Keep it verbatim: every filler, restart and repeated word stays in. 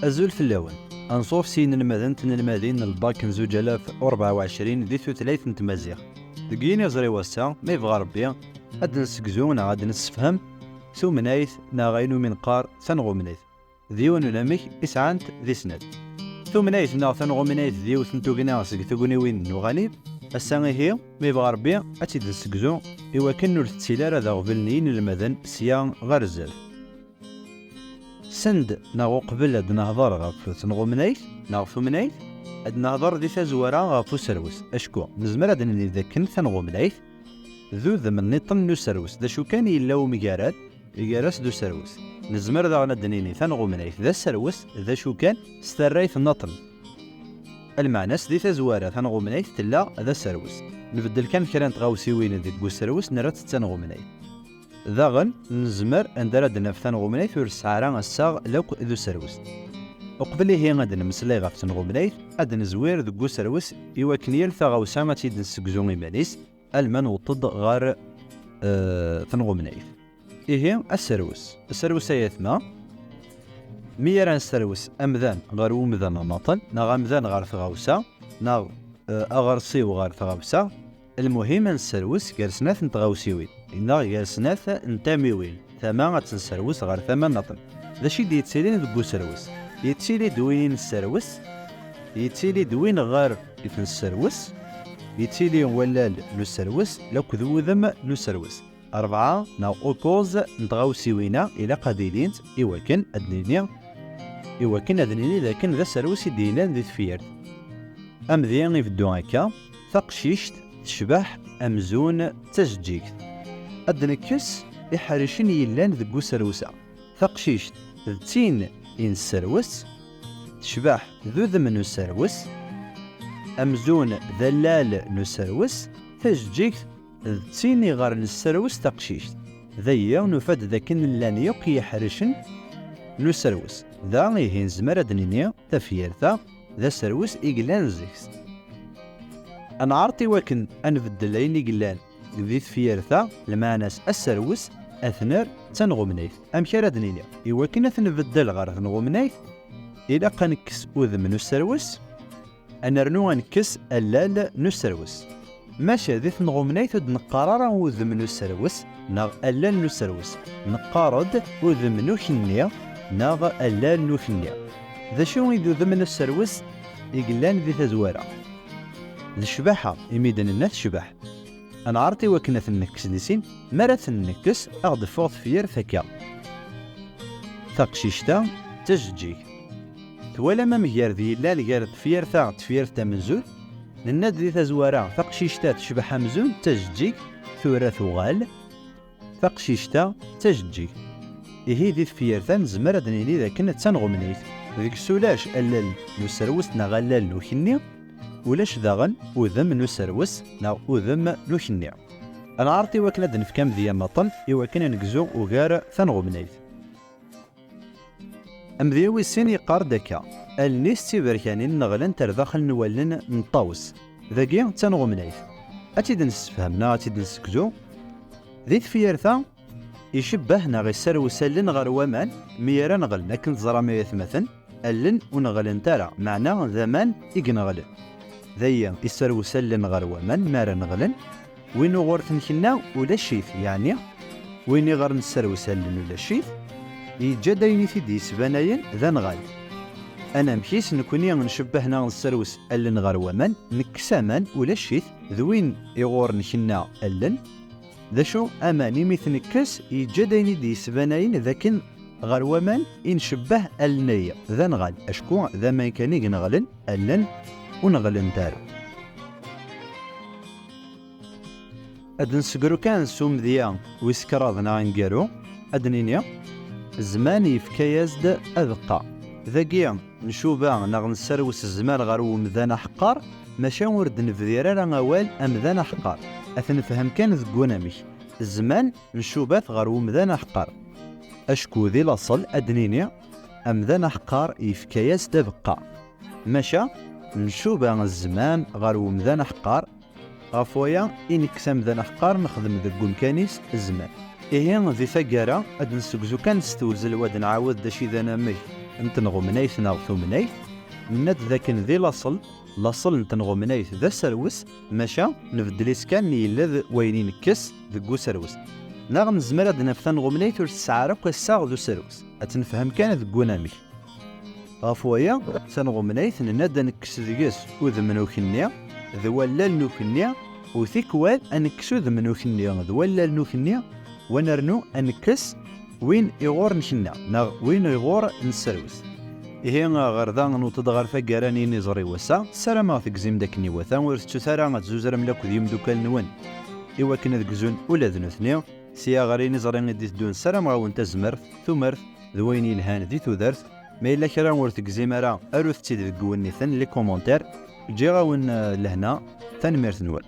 Azul fell-awen. Anṣuf s yinelmaden d tnelmadin n lbak n zuǧ alaf u rebɛa u ɛecrin di tutlayt n tmaziɣt. Deg yiniẓri wass-a, ma yebɣa Rebbi, ad d-nessegzu neɣ ad d-nessefhem tumnayt neɣ ayen umi neqqar tanɣumnayt. D yiwen unamek i sɛant di snat. Tumnayt neɣ tanɣumnayt d yiwet n tugna seg tugniwin n uɣanib. Ass-a ihi, ma yebɣa Rebbi, ad tt-id-nessegzu iwakken ur tettili ara d aɣbel n yinelmaden sya ɣer zdat. Send neɣ uqbel ad nehḍer ɣef tenɣumnayt neɣ tumnayt, ad nehḍer di tazwara ɣef userwes. Acku nezmer ad nini dakken tanɣumnayt d udem nniḍen n userwes, d acu kan yella umgarad gar-as d userwes. Nezmer daɣen ad d-nini tanɣumnayt d aserwes, d acu kan s tarrayt nniḍen. Lmeɛna-s di tazwara, tanɣumnayt tella d aserwes. Nbeddel kan kra n tɣawsiwin deg userwes, nerra-tt d tanɣumnayt. Daɣen, nezmer anda ara d-naf tanɣumnayt ur tesɛi ara assaɣ lakk d userwes. Uqbel ihi ad d-nemmeslay ɣef tenɣumnayt, ad d-nezwir deg userwes iwakken yal taɣawsa ad tt-id-nessegzu iman-is, alma newweḍ-d ɣer, eh, tenɣumnayt. Ihi, aserwes. Aserwes ay atma, mi ara nesserwes amdan ɣer umdan nniḍen, neɣ amdan ɣer tɣawsa, neɣ, eh, aɣersiw ɣer tɣawsa, lmuhim ad nesserwes gar snat n tɣawsiwin, neɣ gar snat n tamiwin, tama ad tt-nesserwes ɣer tama nniḍen. D acu i d-yettilin deg userwes? Yettili-d win i nesserwes, yettili-d win ɣer i t-nesserwes, yettili wallal n userwes lakked wudem n userwes. Rebɛa neɣ ukuẓ n tɣawsiwin-a ilaq ad ilint iwakken ad nini, iwakken ad nini d akken d aserwes i d-yellan di tefyirt. Amedya ibeddu akka: taqcict tecbeḥ amzun d tajeǧǧigt. Ad d-nekkes iḥricen yellan deg userwes-a. Taqcict d tin i nesserwes, tecbeḥ d udem n userwes, amzun d allal n userwes, tajeǧǧigt d tin iɣer nesserwes taqcict. Dagi nufa-d dakken llan yakk yiḥricen n userwes. Da ihi nezmer ad d-nini tafyirt-a d aserwes i yellan zik-s. Ad nɛerḍ i wakken ad nbeddel ayen i yellan di tefyirt-a, lmeɛna-s aserwes ad t-nerr d tanɣumnayt. Amek ara d-nini? Iwakken ad t-nbeddel ɣer tenɣumnayt, ilaq ad nekkes udem n userwes, ad nernu ad nekkes allal n userwes. Maca di tenɣumnayt ur d-neqqar ara udem n userwes neɣ allal n userwes, neqqar-d udem n ukenni neɣ allal n ukenni. D acu i d udem n userwes i yellan di tazwara? D ccbaḥa, imi d-nenna tecbeḥ. Ad nɛerḍ i wakken ad ten-nekkes di sin, mi ara ten-nekkes, ad ɣ-d-teffeɣ tefyirt akka. Taqcict-a d tajeǧǧigt. Twalam amgerrad yellan gar tefyirt-a d tefyirt tamenzut? Nenna-d di tazwara, taqcict-a tecbeḥ amzun d tajeǧǧigt, tura tuɣal taqcict-a d tajeǧǧigt. Ihi di tefyirt-a nezmer ad d-nini d akken d tanɣumnayt. Deg-s ulac allal n userwes neɣ allal n ukenni, ulac daɣen udem n userwes neɣ udem n ukenni. Ad nɛerḍ i wakken ad d-nefk amedya nniḍen i wakken ad negzu ugar tanɣumnayt. Amedya wis sin yeqqar-d akka: allen-is d tiberkanin neɣlent ar daxel n wallen n Ṭawes. Dagi d tanɣumnayt. Ad tt-id-nessefhem neɣ ad tt-id-nessegzu? Di tefyirt-a, icebbeh neɣ isserwes allen ɣer waman mi ara neɣlen. Akken teẓram ay atmaten, allen ur neɣlent ara, meɛna d aman i ineɣlen. D aya, isserwes allen ɣer waman mi ara neɣlen. Win uɣur t-nkenna ulac-it, yeɛni win iɣer nesserwes allen ulac-it, yeǧǧa-d ayen i t-id-yesbanayen d anɣal. Anamek-is, nekni ncebbeh neɣ nesserwes allen ɣer waman, nekkes aman ulac-it, d win iɣur nkenna allen. D acu? Aman imi t-nekkes, yeǧǧa-d ayen i d-yesbanayen d akken ɣer waman i ncebbeh allen-agi d anɣal, acku d aman kan i ineɣlen, allen ur neɣlent ara. Ad d-nsegru kan s umedya wis kraḍ neɣ aneggaru, ad d-nini: zzman yefka-yas-d abeqqa. Dagi ncuba neɣ nesserwes zzman ɣer umdan aḥeqqar, maca ur d-nebdir ara awal amdan aḥeqqar. Ad t-nefhem kan deg unamek. Zzman ncuba-t ɣer umdan aḥeqqar. Acku di laṣel ad d-nini: amdan aḥeqqar yefka-yas-d abeqqa. Maca ncuba zzman ɣer umdan aḥeqqar, ɣef waya i nekkes amdan aḥeqqar nexdem deg umkan-is zzman. Ihi di taggara ad d-nessegzu kan s tewzel, wa d-nɛawed d acu i d anamek n tenɣumnayt neɣ tumnayt, nenna-d dakken di laṣel, laṣel n tenɣumnayt d aserwes, maca nbeddel-itt kan yella d wayen i nekkes deg userwes. Neɣ nezmer ad d-naf tanɣumnayt ur tesɛi ara akk assaɣ d userwes, ad tt-nefhem kan deg unamek. Ɣef waya, tanɣumnayt nenna-d ad nekkes deg-s udem n ukenni d wallal n ukenni, u tikwal ad nekkes udem n ukenni d wallal n ukenni, wa nernu ad nekkes win iɣur nkenna neɣ win iɣur nesserwes. Ihi, ɣer da newweḍ-d ɣer taggara n yiniẓri n wass-a. Ssarameɣ tegzim-d akken iwata, ur tettut ara ad tzuzrem lakk d yimeddukal-nwen i wakken ad gzun ula d nutni. Sya ɣer yiniẓri i d-iteddun, ssarameɣ-awen tazmert, tumert d wayen yelhan di tudert. Ma yella kra ur tegzim ara, arut-tt-id deg uwenniten, les commentaires. Ǧǧiɣ-awen, eh, lehna. Tanemmirt-nwen.